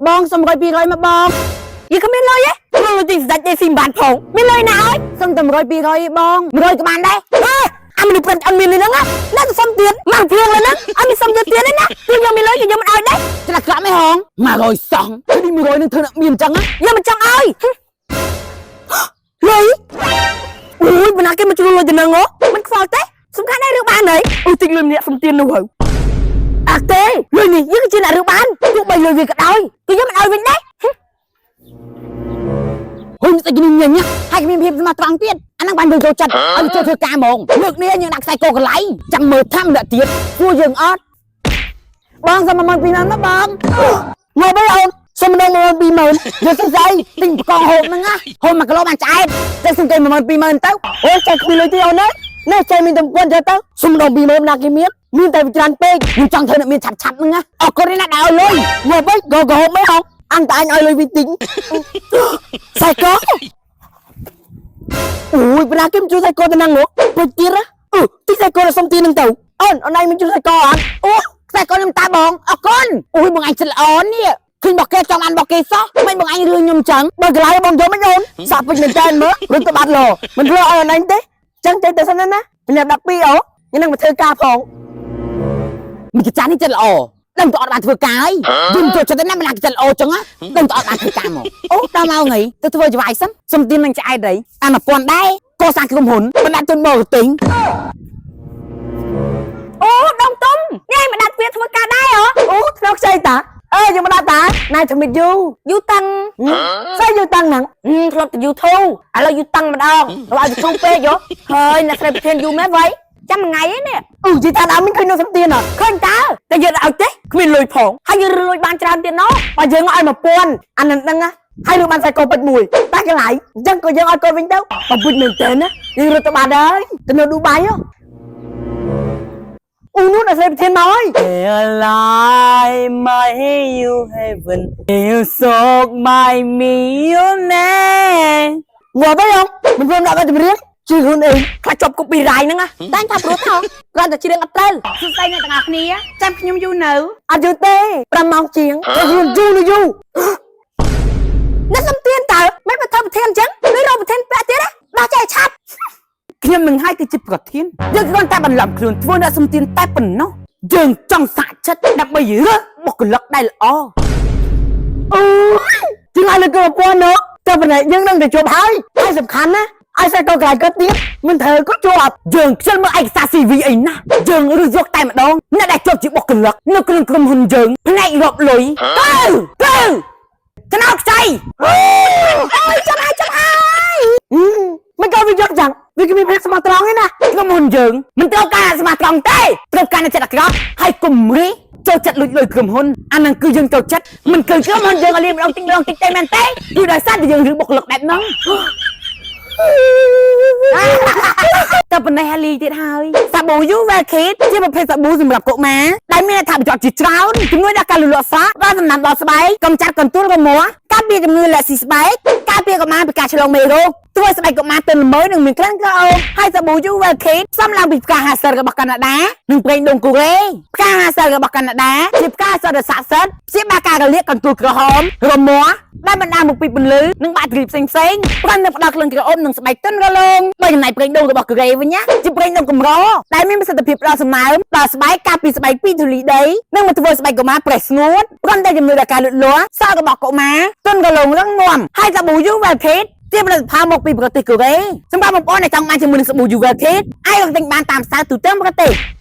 បងសុំ100 200មកបង យីគ្មានលុយទេព្រោះលុយទិញស្ដេចទេស៊ីមិនបានផងមានលុយណាឲ្យ សុំតែ100 200ឯងបង100ក៏បានដែរ អេអាមនុស្សប្រិតអត់មានលុយហ្នឹងណាណាទៅសុំទៀតមកព្រៀងលើហ្នឹងអត់មានសុំយកទៀតទេណាគឺយកមានលុយក៏យកមិនឲ្យដែរ ច្រាស់ក្រក់មិនហង100សងគឺនេះ100នឹងធ្វើអ្នកមានអញ្ចឹងណា យកមិនចង់ឲ្យលុយអូយបណ្ណាគេមកជ្រុលលុយទៅនឹងហ៎មិនខ្វល់ទេសំខាន់ដែររឿងបានហើយអូទិញលុយម្នាក់សុំទាននោះហើយអាទេលុយនេះយើងគឺជាអ្នករឿងបានទោះបីលុយវាក៏ដោយក៏យកមិនឲ្យវិញដែរ ហ៊ុយស្អីគេនេះញញណាហើយគ្មានភាពស្មោះត្រង់ទៀតអាហ្នឹងបានយើងចូលចិត្តឲ្យចូលធ្វើការហ្មងលើកនេះយើងដាក់ខ្សែកកន្លៃចាំមើលថាម្នាក់ទៀតគួរយើងអត់បងសុំ12000មកបង មកបីអូនសុំម្ដង120,000យកសុំស្អី ទិញបកងហូបហ្នឹងណាហូប1គីឡូបានឆ្អែតតែសុំគេ120,000ទៅ អូយចែកគ្មានលុយទេអូនអើយនេះចែកមានតែ1000យកទៅសុំម្ដង20000ណាគេមានមានតែវិច្រានពេក ខ្ញុំចង់ធ្វើអ្នកមានឆាប់ឆាប់ហ្នឹងណាអរគុណណាស់ដែលឲ្យលុយ មកបីក៏ក៏ហូបមិនហងអញតែអញឲ្យលុយវិញទិញខ្សែកអូយប្រាគេមិនជួយខ្សែកទៅណាងហ៎ពេចទៀតណាអឺទីខ្សែកដល់សុំទីនឹងទៅអូនអូនឯងមិនជួយខ្សែកអត់ អូខ្សែកខ្ញុំតាបងអរគុណអូយបងឯងចិត្តល្អនេះឃើញរបស់គេចង់បានរបស់គេសោះមិនបងឯងរឿងខ្ញុំចឹង បើកន្លែងបងយកមិនអូនសាក់ពេចមែនតើមើលរត់ទៅបាត់លោមិនធ្វើឲ្យអូនឯងទេចឹងចេញទៅសិនណាម្នាក់12អូញនឹងមកធ្វើការផង មិត្តចាស់នេះចិត្តល្អដឹងតែអត់បានធ្វើការហើយយើងចូលចិត្តណាស់មិនណាចិត្តល្អចឹងណាដឹងតែអត់បានធ្វើការមកអូដល់មកថ្ងៃទៅធ្វើចវាយសិនសុំទាននឹងឆ្អែតអីអា1000ដែរកសាងក្រុមហ៊ុនបណ្ដាក់ទុនបរទិញ អូដងទុំញ៉ៃមកដាក់វាធ្វើការដែរហ៎អូធ្លោកខ្ចីតាអើយើងមកដាក់តាណៃថ្មិតយូយូតាំងស្អីយូតាំងហ្នឹងធ្លាប់តែយូធូឥឡូវយូតាំងម្ដងឲ្យយូធូពេកយោហើយអ្នកស្រីប្រធានយូមែនវៃចាំមួយថ្ងៃឯនេះអូនិយាយថាដើមមិនឃើញនៅសំទៀនអត់ឃើញតើតែយើងឲ្យទេគ្មានលុយផងហើយយើងលុយបានច្រើនទៀតណោះបើយើងឲ្យ1000អានឹងហ្នឹងណាហើយលុយបានខ្សែកពេជ្រមួយតែកន្លែងអញ្ចឹងក៏យើងឲ្យកូនវិញទៅបើពុជមែនតើណាយើងរត់ទៅបានហើយទៅនៅឌូបៃហ៎អូនោះអ្នកស្រីប្រធានមកហើយ Alive my you heaven you so my me your name ងាប់ហើយអងមិនព្រមដាក់បទចម្រៀងជឿខ្លួនឯងខ្លាចជាប់ copyright ហ្នឹងណាតែថាព្រោះថាគ្រាន់តែច្រៀងអត់ត្រូវ សួស្តីអ្នកទាំងអស់គ្នាចាំខ្ញុំយូរនៅ អត់យូរទេ5ម៉ោងជាងខ្លួនយូរនៅយូរអ្នកសំទៀនតើមិនមកធ្វើប្រធានអញ្ចឹងឬរកប្រធានពាក់ទៀតណាដោះចេះឆាប់ ខ្ញុំនឹងឲ្យគឺជាប្រធានយើងគ្រាន់តែបន្លំខ្លួនធ្វើអ្នកសំទៀនតែប៉ុណ្ណោះយើងចង់សាក់ចិត្តដើម្បីរើសបុគ្គលិកដែលល្អ អូយជាងឲ្យលើក1000នោះតែប៉ុណ្ណេះយើងនឹងតែជួបហើយហើយសំខាន់ណាឲ្យខ្សែកកន្លែងគាត់ទៀតមិនត្រូវក៏ជាប់ យើងខ្ជិលមើលឯកសារ CV អីណាយើងរើសយកតែម្ដងអ្នកដែលជាប់ជាបុគ្គលិកនៅក្នុងក្រុមហ៊ុនយើងផ្នែករាប់លុយទៅទៅថ្នោតខ្ចី អូយចាំហើយចាំហើយមិនក៏វាយកចឹងវាគ្មានភាពស្មោះត្រង់ទេណា ក្រុមហ៊ុនយើងមិនត្រូវការស្មាត្រង់ទេត្រូវការអ្នកចិត្តអាក្រក់ហើយគំរីចូលចិត្តលួចលុយក្រុមហ៊ុនអាហ្នឹងគឺយើងចូលចិត្តមិនគឺក្រុមហ៊ុនយើងឲ្យលៀមម្ដងតិចម្ដងតិចទេមែនទេគឺដោយសារតែយើងរើសបុគ្គលិកបែបហ្នឹង តែប៉ុណ្ណេះហាលីទៀតហើយសាប៊ូ You Well Kid ជាប្រភេទសាប៊ូសម្រាប់កុមារដែលមានអត្ថប្រយោជន៍ជាច្រើនជំនួយដល់ការលូតលាស់សក់ដល់សំណាំដល់ស្បែកកម្ចាត់កន្ទួលរមាស់ការពារជំងឺលាក់ស៊ីស្បែកការពារកុមារពីការឆ្លងមេរោគធ្វើឲ្យស្បែកកុមារទន់ល្មើយនិងមានក្លិនក្រអូបហើយសាប៊ូ You Well Kid ផ្សំឡើងពីផ្កាហាសិលរបស់កាណាដានិងប្រេងដូងកូរ៉េផ្កាហាសិលរបស់កាណាដាជាផ្កាសុទ្ធតែស័ក្តិសិទ្ធិព្យាបាលការរលាកកន្ទួលក្រហមរមាស់ដែលបណ្ដាលមកពីពន្លឺនិងបាក់តេរីផ្សេងផ្សេងៗព្រមនឹងផ្ដល់ក្លិនក្រអូបនិងស្បែកទន់រលោងបើចំណែកប្រេងដូងរបស់កូរ៉េវិញណាជាប្រេងដូងកម្រដែលមានប្រសិទ្ធភាពផ្ដល់សំណើមដល់ស្បែកការពីស្បែកពីធូលីដីនិងមកធ្វើស្បែកកុមារប្រេះស្ងួតព្រមទាំងជំនួយដល់ការលូតលាស់សក់របស់កុមារទន់រលោងរឹងមាំហើយសាប៊ូ You Well Kid ជាផលិតផលមកពីប្រទេសកូរ៉េសម្រាប់បងប្អូនដែលចង់បានជាមួយនឹងសាប៊ូ You Well Kid អាចរកទិញបានតាមផ្សារទូទាំងប្រទេស។